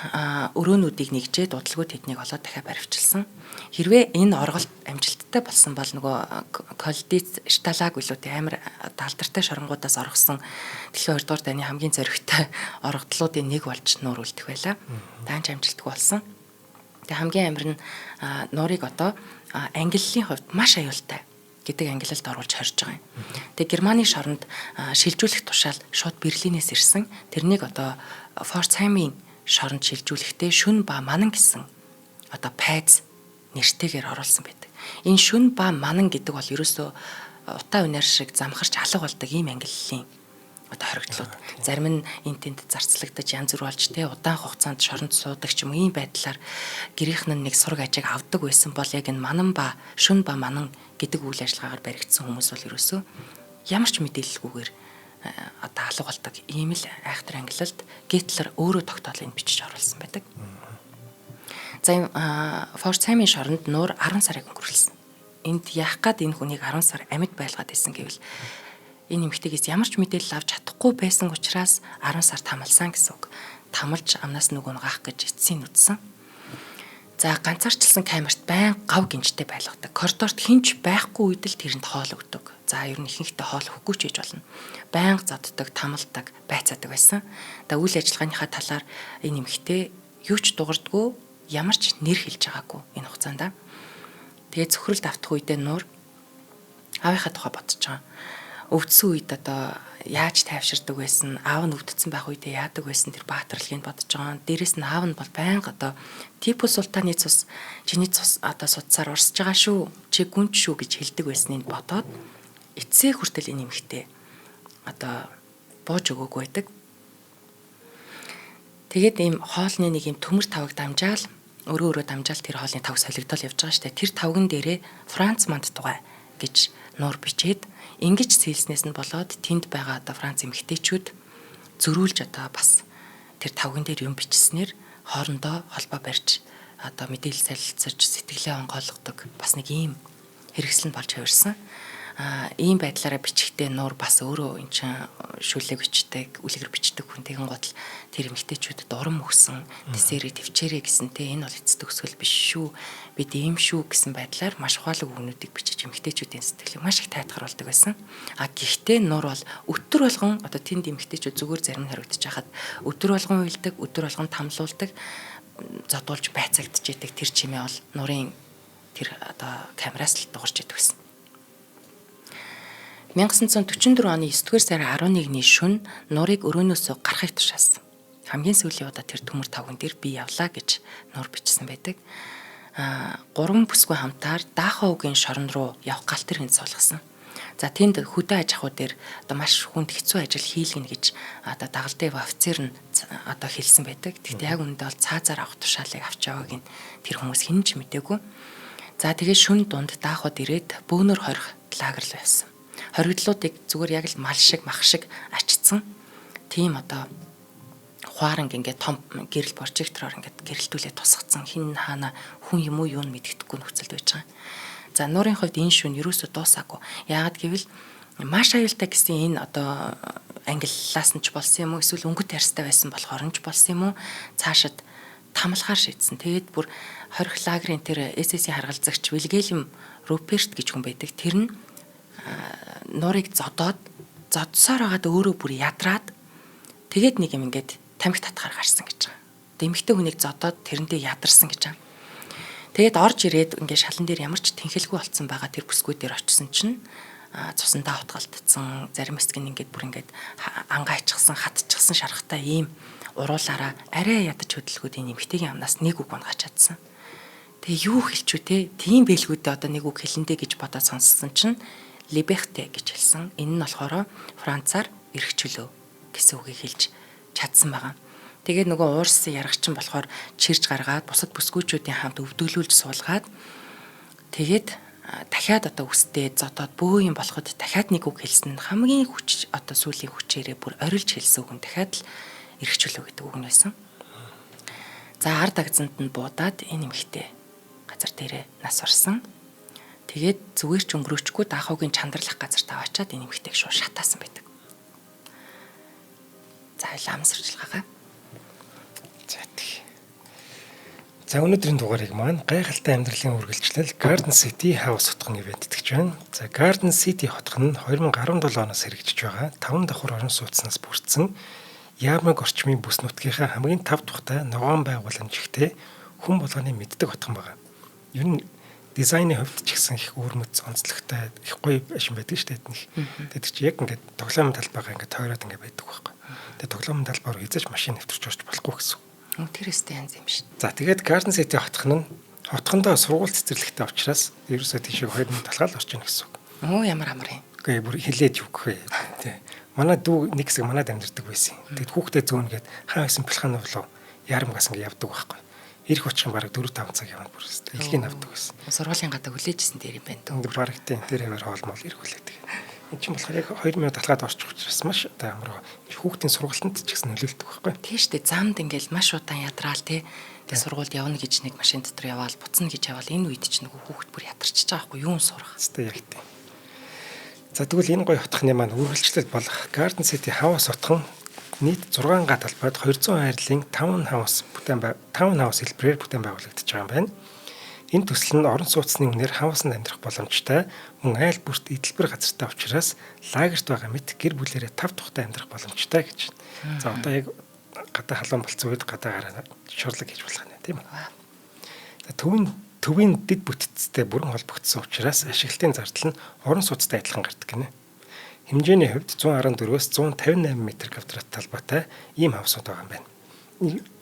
өрөөнүүдийг нэгжээд удалгүй тэднийг олоод дахиад баривчилсан. Хэрвээ энэ орголт амжилттай болсон бол нөгөө Колдиц, Шталаг билүү амар алдартай шоронгуудаас оргосон дэлхийн 2 дугаар дайны хамгийн зоригтой оргодлуудын нэг болж нуур үлдэх байлаа. Даанч амжилтгүй болсон. Тэгээ хамгийн амар нь нуурыг одоо ангиллын хувьд маш аюултай гэдэг ангилалд оруулж хорж байгаа юм. Тэгээ Германы шоронд шилжүүлэх тушаал шууд Берлинээс ирсэн. Тэрнийг одоо Форцхаймын шоронд шилжүүлэхдээ шүн ба манан гэсэн одоо пайз нэртэйгээр оруулсан байдаг. Энэ шүн ба манан гэдэг бол ерөөсөө утаа унаар шиг замхарч алга болдог ийм ангиллын одоо хоригдлууд. Зарим нь энэ тэнд зарцлагдаж янз бүр болж те удаан хугацаанд шоронд суудаг ч юм уу ийм байдлаар гэрийнх нь нэг сураг ажиг авдаг байсан бол яг энэ манан ба шүн ба манан гэдэг үйл ажиллагаагаар баригдсан хүмүүс бол ерөөсөө ямар ч мэдээлэлгүйгээр одоо алга болдог ийм л айхтар ангилалд Гитлер өөрөө тогтоол энэ бичиж оруулсан байдаг. За Форцхаймын шоронд нуур 10 сарыг өнгөрүүлсэн. Энд яах гад энэ хүнийг 10 сар амьд байлгаад байсан гэвэл энэ эмэгтэйгээс ямар ч мэдээлэл авч чадахгүй байсан учраас 10 сар тамалсан гэсэн үг. Тамалж амнаас нүг унгаах гэж эцсийн үдсэн. За ганцаарчилсан камерт байн гав гинжтэй байлгадаг. Коридорт хинч байхгүй үед л тэрэнд хоол өгдөг. За ер нь ихэнхдээ хоол өгөхгүй ч гэж болно. Байнга зоддог, тамалдаг, байцаадаг байсан. За үйл ажиллагааныхаа талаар энэ эмэгтэй юу ч дугардгүй, ямар ч нэр хэлж байгаагүй энэ хугацаанд. Тэгээ цөхрөлд автах үедээ нуур аавынхаа тухай бодож байгаа. Өвдсөн үед одоо яаж тайвширдаг байсан, аав нь өвдсөн байх үедээ яадаг байсан тэр баатарлыг бодож байгаа. Дээрээс нь аав нь бол байнга одоо Типу султаны цус чиний цус одоо судсаар урсж байгаа шүү, чи гүнч шүү гэж хэлдэг байсныг бодоод эцсээ хүртэл энэ эмэгтэй одоо бууж өгөөгүй байдаг. Тэгээд ийм хоолны нэг ийм төмөр таваг дамжаал өөрөө дамжаал тэр хоолны тавг солигдол явж байгаа штэ. Тэр тавган дээрээ Франц манд тугай гэж нуур бичээд ингэж сэлснээс нь болоод тэнд байгаа одоо Франц эмэгтэйчүүд зөрүүлж одоо бас тэр тавган дээр юм бичснээр хоорондоо холбоо барьж одоо мэдээлэл солилцож сэтгэлээ онгойлгодог бас нэг ийм хэрэгсэл нь болж хувирсан. Ийм байдлаараа бичгтээ нуур бас өөрөө эн чинь шүлэг бичдэг, үлгэр бичдэг хүн тэгэн гутал тэр эмэгтэйчүүдэд урам өгсөн, тэсээрээ төвчээрээ гэсэн те энэ бол эцэс төгсгөл биш шүү. Бид ийм шүү гэсэн байдлаар маш ухаалаг үгнүүдийг бичиж эмэгтэйчүүдийн сэтгэлийг маш их тайтгаруулдаг байсан. А гэхдээ нуур бол өтөр болгон одоо тэнд эмэгтэйчүүд зүгээр зарим нь хоригдож хахад өтөр болгон уйлдаг, өтөр болгон тамлуулдаг, зодуулж байцаагдчихэдэг тэр чимээ бол нуурын тэр одоо камераас л дуурч идэг байсан. 1944 оны 9-р сарын 11-ний шөнө Нурыг өрөөнөөсөө гарахыг тушаасан. Хамгийн сүүлийн удаа тэр төмөр тавган дээр би явлаа гэж Нур бичсэн байдаг. 3 бүсгүй хамтаар Дахаугийн шорон руу явах галт тэргэнд суулгасан. За тэнд хөдөө аж ахуй дээр одоо маш хүнд хэцүү ажил хийлгэнэ гэж одоо дагалдын офицер нь одоо хэлсэн байдаг. Гэхдээ яг үүндээ бол цаазаар авах тушаалыг авч явааг нь тэр хүмүүс хэн ч мдээгүй. За тэгээ шүн дунд Дахауд ирээд бөөнөр хорих лагер руу явсан. Хоригдлуудыг зүгээр яг л мал шиг мах шиг ачицсан. Тийм одоо хуаранг ингээд том гэрэл прожектороор ингээд гэрэлтүүлээ тусгацсан, хин хаана хүн юм уу юу нь мэддэхгүй нөхцөлд байж байгаа. За Нурын хувьд энэ шүн ерөөсөө дуусаагүй. Яагаад гэвэл маш аюултай гэсэн энэ одоо ангиллаас нь ч болсон юм уу, эсвэл өнгөт ярьстай байсан болохоор нь ч болсон юм уу, цаашид тамлахаар шийдсэн. Тэгээд бүр хорих лагерын тэр СС-ийн харгалзагч Вильгельм Руперт гэж хүн байдаг. Тэр нь Нурыг зодоод зодсоор байгаад өөрөө бүр ядраад тэгээд нэг юм ингээд тамхи татахаар гарсан гэж байгаа. Дэмэгтэй хүнийг зодоод тэрэндээ ядарсан гэж байгаа. Тэгээд орж ирээд ингээд шалан дээр ямар ч тэнхэлгүй болцсон байгаа тэр бүсгүй дээр очисон чинь цусандаа утгалтцсан, зарим хэсэг нь ингээд бүр ингээд ангайчихсан, хатчихсан шархтай ийм уруулаараа арай ядаж хөдөлгөөд энэ эмэгтэйгийн амнаас нэг үг унгааж чадсан. Тэгээ юу хэлчүү те? Тийм бэлгүүдээ одоо нэг үг хэлэндэ гэж бодоод сонссон чинь liberté гэж хэлсэн. Энэ нь болохоор Францаар эрх чөлөө гэсэн үгийг хэлж чадсан байгаа. Тэгээд нөгөө уурсан яргачин болохоор чирж гаргаад бусад бүсгүүчүүдийн хамт өвдөглүүлж суулгаад тэгээд дахиад одоо үстэй зодоод бөө юм болоход дахиад нэг үг хэлсэн нь хамгийн хүч одоо сүүлийн хүчээрээ бүр орилж хэлсэн үг нь дахиад л эрх чөлөө гэдэг үг нь байсан. За ард агзанд нь буудаад энэ эмэгтэй газар дээрээ нас орсон. Тэгээд зүгээр ч өнгөрөөчгүй Дахаугийн чандралах газар таваачаад энэ эмэгтэйг шууд шатаасан байдаг. За лам сурчлагаа. За тэгье. За өнөөдрийн дугаарыг маань гайхалтай амьдралын үргэлжлэл Garden City House хотхон ивент итгэж байна. За Garden City хотхон нь 2017 оноос хэрэгжиж байгаа 5 давхар орон сууцнаас бүрдсэн яармаг орчмын бүс нутгийнхаа хамгийн тав тухтай ногоон байгууламжтай хүн болгоны мэддэг хотхон байгаа. Ер нь дизайны хувьд ч гэсэн их өвөрмөц онцлогтой их гоё байшин байдаг шүү дээ. Тэгээд чи яг ингээд тоглоомын талбайгаа ингээд тойроод ингээд байдаг байхгүй. Тэгээд тоглоомын талбай руу хизээч машин нэвтэрч орч болохгүй гэсэн. Тэр өстэй янз юм шүү. За тэгээд Garden City хотхон нь хотхондоо сургууль цэцэрлэгтэй учраас ерөөсөө тийшээ 2 минут талгаал орж ийн гэсэн үг. Оо ямар амар юм. Үгүй бүр хилээд юу гэх вэ. Тэ. Манай дүү нэг хэсэг манад амьдардаг байсан. Тэгээд хүүхдээ зөөнө гээд хаа байсан плхан болов ярамгаас ингээд явдаг байхгүй. Ирэх очих нь бараг 4-5 цаг явна бүр. Илгийг авдаг байсан. Сургуулийн гадаа хүлээжсэн дээр юм байна дөө. Бараг тийм тэр хэвээр хоол мол ирэх хүлээдэг. Энд чинь болохоор яг 2 минут алхаад орчих учраас маш одоо амар хүүхдийн сургалтанд ч гэсэн нөлөөлдөг байхгүй. Тийм шүү дээ. Замд ингээл маш удаан ядраал те. Тэг сургуульд явна гэж нэг машин дотор яваал буцна гэж яваал энэ үед чинь нөгөө хүүхд бүр ядарчиж байгаа байхгүй юун сурах. Хэвээ яг тийм. За тэгвэл энэ гоё хотхны маань үргэлжлэл болох Garden City House хотхон нийт 6 га талбайд 200 байрлалын Town House Town House хэлбэрээр бүтээн байгуулагдаж байгаа юм байна. Энэ төсөл нь орон сууцны үнээр хаусанд амьдрах боломжтой, мөн айл бүрт эдэлбэр газартай учраас лагерт байгаа мэт гэр бүлээрээ тав тухтай амьдрах боломжтой гэж. За одоо яг гадаа халуун болцсон үед гадаа гараа шорлог хийж болох нь тийм үү. За төвийн дэд бүтцтэй бүрэн холбогдсон учраас ашиглалтын зардал нь орон сууцтай адилхан гардаг гинэ. Хэмжээний хувьд 114-өөс 158 м квадрат талбайтай ийм хавсууд байгаа юм байна.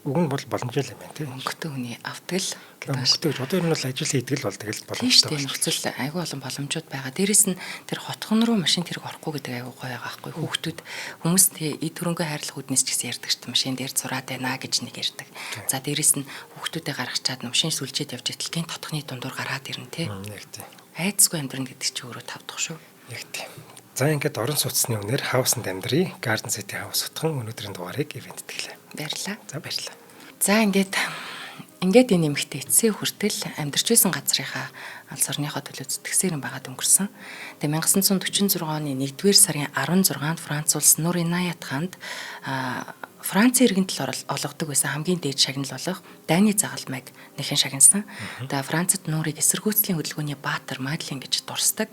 Уг нь бол боломжтой юм байна тийм. Мөнгөтэй хүний авдаг л мөнгөтэй гэж одоо ер нь бол ажил хийдэг л бол тэгэл боломжтой. Тийм нөхцөл айгүй олон боломжууд байгаа. Дээрэс нь тэр хотхон руу машин тэрэг орохгүй гэдэг айгүй гоё байгаа байхгүй. Хүүхдүүд хүмүүс эд хөрөнгө хайрлах үүднээс ч гэсэн ярьдаг шүү дээ. Машин дээр зураад байна гэж нэг ярьдаг. За дээрэс нь хүүхдүүдээ гаргачаад машин сүлжээд явж итэл гинт хотхны дундуур гараад ирнэ тий. Яг тийм. Айцгүй амьдрна гэдэг чи өөрөө тав дахь шүү. Яг тийм. За ингээд орон сууцны үнээр хаусанд амьдрий. Garden City House хотхон өнөөдрийн дугаарыг ивент итгэлээ. Баярлалаа. За баярлалаа. За ингээд энэ эмэгтэй эцсийн хүртэл амьдарч байсан газрынхаа алс орныхоо төлөө зүтгэсээр байгаад өнгөрсөн. Тэгээ 1946 оны 1-р сарын 16-нд Франц улс Нур Инаят хаанд Францын иргэн тал олгодог байсан хамгийн дээд шагнал болох дайны загалмайг нэхэн шагнасан. Тэгээ Францад Нурыг эсэргүүцлийн хөдөлгөөний баатар Мадлен гэж дурсдаг.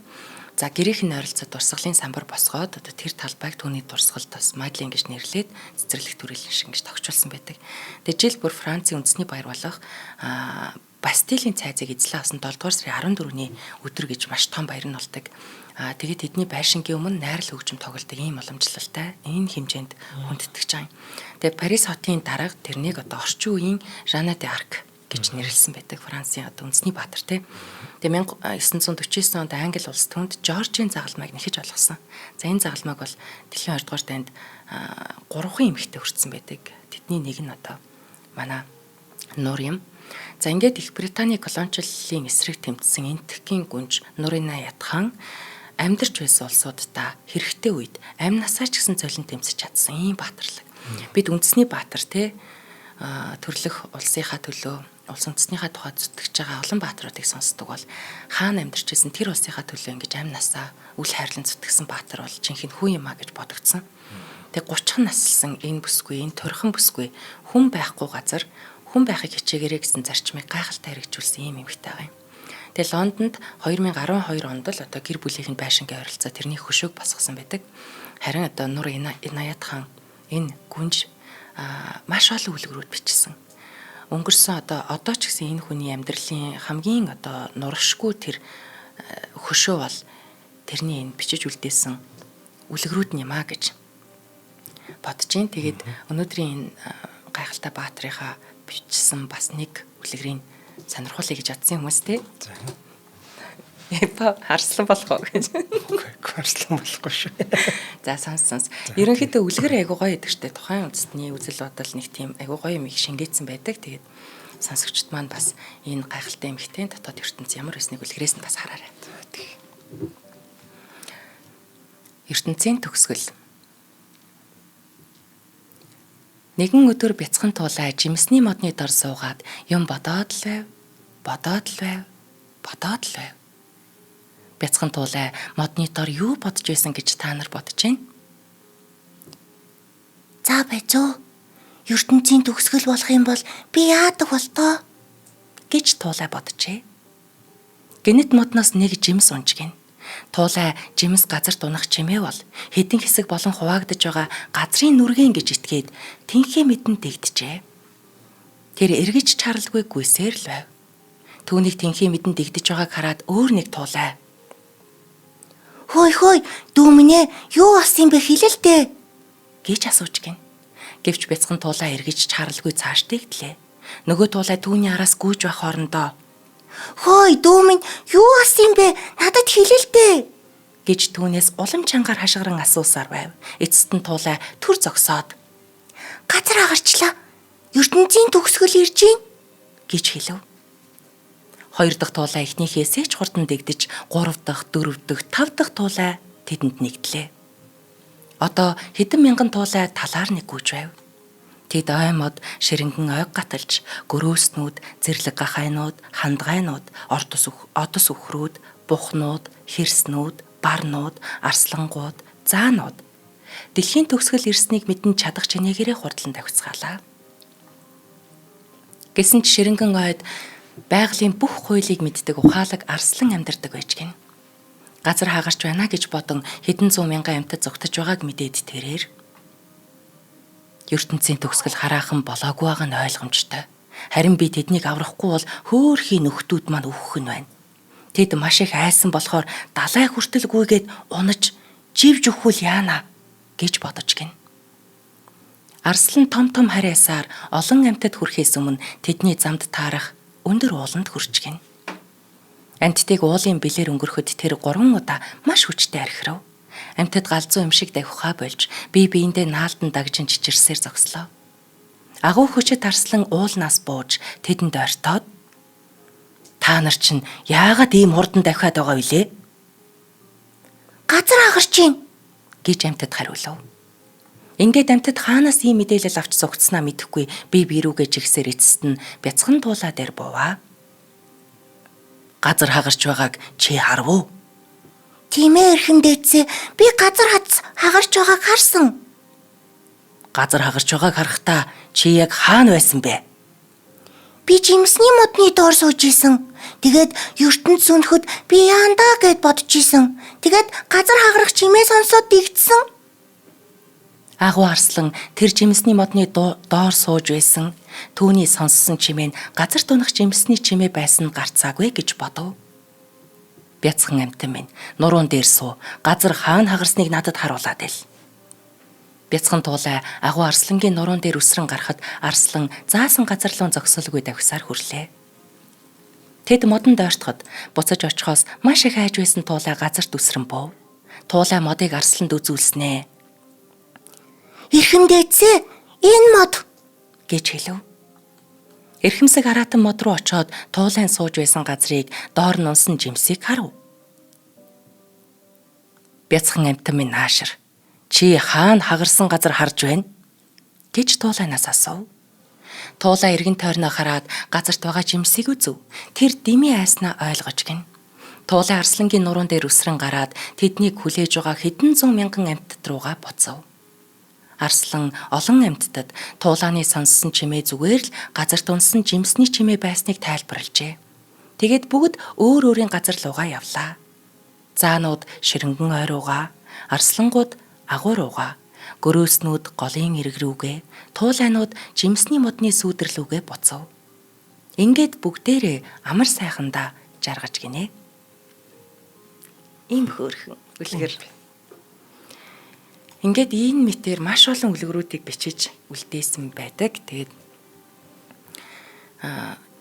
За гэрийнх нь ойролцоо дурсгалын самбар босгоод одоо тэр талбайг түүний дурсгалд бас Мадлен гэж нэрлээд цэцэрлэг төрөлн шиг гэж тогтчулсан байдаг. Тэгээ жил бүр Францын үндэсний баяр болох Бастилийн цайзыг эзлэн авсан 7 дугаар сарын 14-ний өдөр гэж маш том баяр нь болдог. Тэгээд тэдний байшингийн өмнө найрал хөгжим тоглодог ийм уламжлалтай энэ хэмжээнд хүндэтгэж байгаа юм. Тэгээд Парис хотын дарга тэрнийг одоо орчин үеийн Жанна де Арк гэж нэрлсэн байдаг. Францын одоо үндэсний баатар тий. Тэгээ 1949 онд Англи улс түнд Жоржийн загалмайг нэхэж олгосон. За энэ загалмайг бол дэлхийн 20 дугаар дайнд 3 эмэгтэй хүртсэн байдаг. Тэдний нэг нь одоо манай Нур юм. За ингээд Их Британий колоничлалын эсрэг тэмцсэн Энэтхэгийн гүнж Нурина Ятхан амьдарч байсан улсуудаа хэрэгтэй үед амь насаа ч гэсэн золин тэмцэж чадсан ийм баатарлаг. Бид үндэсний баатар те төрлөх улсынхаа төлөө улс үндэснийхаа тухай зүтгэж байгаа олон баатруудыг сонсдог бол хаана амьдарч байсан тэр улсынхаа төлөө ингэж амь насаа үл хайрлан зүтгэсэн баатар бол жинхэнэ хүн юм а гэж бодогдсон. Тэгээ 30 наслсан энэ бүсгүй, энэ турхан бүсгүй хүн байхгүй газар хүн байхыг хичээгээрэй гэсэн зарчмыг гайхалтай хэрэгжүүлсэн ийм эмэгтэй байгаа юм. Тэгээ Лондонд 2012 онд л одоо гэр бүлийнх нь байшингийн ойролцоо тэрний хөшөөг босгосон байдаг. Харин одоо Нур Инаят хаан энэ гүнж маш олон үлгэрүүд бичсэн. Өнгөрсөн одоо ч гэсэн энэ хүний амьдралын хамгийн одоо нуршгүй тэр хөшөө бол тэрний энэ бичиж үлдээсэн үлгэрүүд нь юм а гэж бодож байна. Тэгээд өнөөдрийн энэ гайхалтай баатрынхаа бичсэн бас нэг үлгэрийг сонирхуулъя гэж бодсон хүмүүс те. За. Эпа харслан болох уу гэж. Үгүй харслан болохгүй шүү. За сонс. Ерөнхийдөө үлгэр айгуу гоё гэдэг штэ. Тухайн үндэстний үзэл бодол нэг тийм айгуу гоё юм их шингээсэн байдаг. Тэгээд сонсогчд маань бас энэ гайхалтай эмэгтэй дотоод ертөнц ямар байсныг үлгэрээс нь бас хараарай. Ертөнцийн төгсгөл. Нэгэн өдөр бяцхан туулай жимсний модны дор суугаад юм бодоод л байв. Бодоод л байв. Бодоод л байв. Бяцхан туулай модны дор юу бодож байсан гэж та нар бодож байна? За байцоо. Ертөнцийн төгсгөл болох юм бол би яадаг бол тоо гэж туулай боджээ. Гэнэт модноос нэг жимс унж гин. Туулай жимс газар дунах чимээ бол хэдэн хэсэг болон хуваагдаж байгаа газрын нүргэн гэж итгээд тэнхээ мэдэн дэгджээ. Тэр эргэж чаралгүй гүйсээр л байв. Түүнийг тэнхээ мэдэн дэгдэж байгааг хараад өөр нэг туулай. Хөөй хөөй дүүмнээ юу болсон юм бэ хэлэлтэй гэж асууж гин. Гэвч бяцхан туулай эргэж чаралгүй цааш дэгдлээ. Нөгөө туулай түүний араас гүйж байх хоорондоо Хөөй дүүмэн юу болсон юм бэ? Надад хэлэлтэй гэж түүнээс улам чангаар хашгиран асуусаар байв. Эцэст нь туулай түр зогсоод газар агарчлаа. Ертөнцийн төгсгөл ирж байна гэж хэлв. Хоёр дахь туулай эхнийхээсээ ч хурдан дэгдэж, гурав дахь, дөрөв дэх, тав дахь туулай тэдэнд нэгдлээ. Одоо хэдэн мянган туулай талаар нэг гүйж байв. Тэд ой мод ширэнгэн ойг гаталж, гөрөөснүүд, зэрлэг гахайнууд, хандгайнууд, одос үхрүүд, бухнууд, хэрснүүд, барнууд, арслангууд, заанууд дэлхийн төгсгөл ирснийг мэдэн чадах чинээгээрээ хурдлан давхицгаалаа. Гэсэн ч ширэнгэн ойд байгалийн бүх хуулийг мэддэг ухаалаг арслан амьдардаг байж гин. Газар хагарч байна гэж бодон хэдэн зуун мянган амьтад зугтаж байгааг мэдээд тэрээр ертөнцийн төгсгөл хараахан болоогүй байгаа нь ойлгомжтой. Харин би тэднийг аврахгүй бол хөөхий нөхдүүд маань өөхөх нь байна. Тэд маш их айсан болохоор далай хүртэл гүйгээд унаж живж өхвөл яана гэж бодож гин. Арслан том том харьяасаар олон амьтад хүрэхээс өмнө тэдний замд таарах өндөр ууланд хүрч гин. Амьтдыг уулын бэлээр өнгөрөхөд тэр 3 удаа маш хүчтэй архирав. Амьтад галзуу юм шиг давхихаа болж бие биендээ наалдан дагжин чичирсээр зогслоо. Агуу хүчит арслан уулнаас бууж тэдэнд ойртоод та нар чинь яагаад ийм хурдан давхиад байгаа вүлээ? Газар агарч байна гэж амьтад хариулав. Ингээд амьтад хаанаас ийм мэдээлэл авч зугтснаа мэдэхгүй бие бие рүүгээ жигсээр эцэст нь бяцхан туулаа дээр бууваа. Газар хагарч байгааг чи харав уу? Тийм ээ эрхэм дээдсээ би газар хагарч байгааг харсан. Газар хагарч байгааг харахтаа чи яг хаана байсан бэ? Би жимсний модны доор сууж исэн. Тэгээд ертөнц сөнөхөд би яандаа гэд бодож исэн. Тэгээд газар хагарах чимээ сонсоод дэгдсэн. Агуу арслан тэр жимсний модны доор сууж байсан. Түүний сонссон чимээ нь газарт унах жимсний чимээ байсан нь гарцаагүй гэж бодов. Бяцхан амьтан минь нуруун дээр суу. Газар хаана хагарсныг надад харуулад ил. Бяцхан туулай агуу арслангийн нуруун дээр өсрөн гарахад арслан заасан газар руу зогсоолгүй давхисаар хүрлээ. Тэд модонд ойртоход буцаж очихоос маш их айж байсан туулай газарт өсрөн буув. Туулай модыг арсланд үзүүлснэ Эрхэм дээдсээ энэ мод гэж хэлв. Эрхэмсэг араатан мод руу очоод туулайн сууж байсан газрыг доор нь унсан жимсийг харав. Бяцхан амьтан минь наашир. Чи хаана хагарсан газар харж байна? гэж туулайнаас асуув. Туулай эргэн тойрноо хараад газарт байгаа жимсийг үзв. Тэр дими айснаа ойлгож гин. Туулай арслангийн нуруун дээр өсрөн гараад тэднийг хүлээж байгаа хэдэн зуун мянган амьтад руугаа буцав. Арслан олон амьтдад туулааны сонссон чимээ зүгээр л газарт унсан жимсний чимээ байсныг тайлбарлажээ. Тэгээд бүгд өөр өөрийн газар руугаа явлаа. Заанууд ширэнгэн ой руугаа, арслангууд агуу руугаа, гөрөөснүүд голын эрэг рүүгээ, туулайнууд жимсний модны сүүдэр лүүгээ буцав. Ингээд бүгдээрээ амар сайхандаа жаргаж гинэ. Ийм хөөрхөн үлгэр. Ингээд энэ мэтэр маш олон үлгэрүүдийг бичиж үлдээсэн байдаг. Тэгээд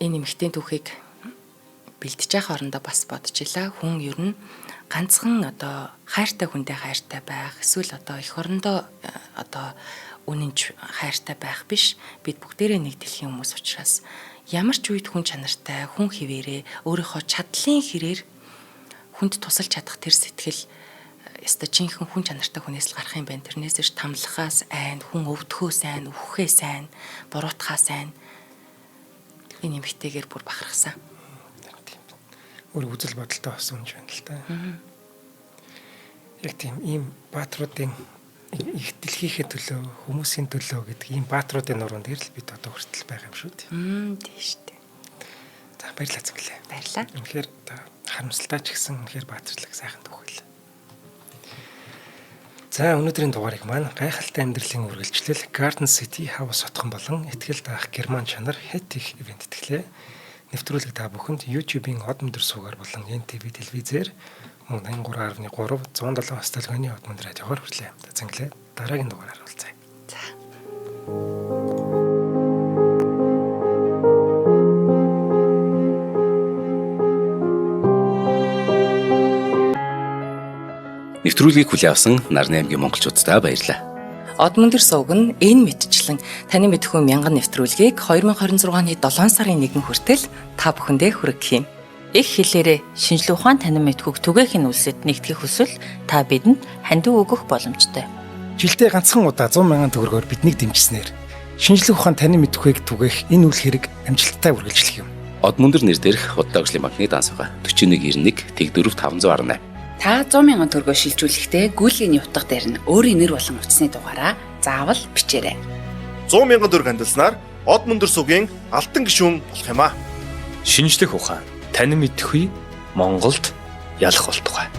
энэ эмэгтэйн түүхийг бэлдэж байгаа хоорондоо бас бодож илаа. Хүн ер нь ганцхан одоо хайртай хүндээ хайртай байх, эсвэл одоо эх орондоо одоо үнэнч хайртай байх биш. Бид бүгдээрээ нэг дэлхийн хүмүүс учраас ямар ч үед хүн чанартай, хүн хിവэрээ өөрийнхөө чадлын хэрээр хүнд тусалж чадах тэр сэтгэл ёстой жинхэнэ хүн чанартай хүнээс л гарах юм байна. Тэрнээс иш тамлахаас айн, хүн өвдөхөөс айн, үхэхээс айн, буруутахаас айн энэ эмэгтэйгээр бүр бахархсан. Өөр үзэл бодолтой болсон юм байна л да. Яг тийм ийм баатруудын их дэлхийнхээ төлөө, хүмүүсийн төлөө гэдэг ийм баатруудын нуруунд дээр л бид одоо хүртэл байгаа юм шүү дээ. Тийм шүү дээ. За баярлалаа зүглээ. Баярлалаа. Үнэхээр одоо харамсалтай ч гэсэн үнэхээр баатарлаг сайхан түүх байлаа. За өнөөдрийн дугаарыг маань гайхалтай амьдралын үргэлжлэл Garden City House отхон болон итгэл даах герман чанар хэт их ивент итгэлээ. Нэвтрүүлэг та бүхэнд YouTube-ийн од өндөр суугаар болон NTV телевизээр мөн 83.3 107 Столгоны од өндөр радиогоор хүрлээ. За зинглээ дараагийн дугаараар уулзъя. За. Нэвтрүүлгийг хүлээн авсан Нарны аймгийн монголчууддаа баярлалаа. Од мөндөр сувг нь энэ мэтчлэн таны мэдхүү мянган нэвтрүүлгийг 2026 оны 7 сарын 1 хүртэл та бүхэндээ хүргэх юм. Их хэлээрээ шинжлэх ухаан танин мэдхүйг түгээхийн үлсэд нэгтгэх хүсвэл та бидэнд хандив өгөх боломжтой. Жилдээ ганцхан удаа 100 мянган төгрөгөөр биднийг дэмжснээр шинжлэх ухаан танин мэдхүйг түгээх энэ үйл хэрэг амжилттай үргэлжлэх юм. Од мөндөр нэр дээрх Худалдаа хөгжлийн банкны данс байгаа. 4191 Тэг4 518. Та 100 мянган төгрөгөөр шилжүүлэхдээ гүйлгээний утга дээр нь өөрийн нэр болон утасны дугаараа заавал бичээрэй. 100 мянган төгрөг хандилснаар од мөндөр сугийн алтан гишүүн болох юм аа. Шинжлэх ухаан танин мэдхгүй Монголд ялах болтугай.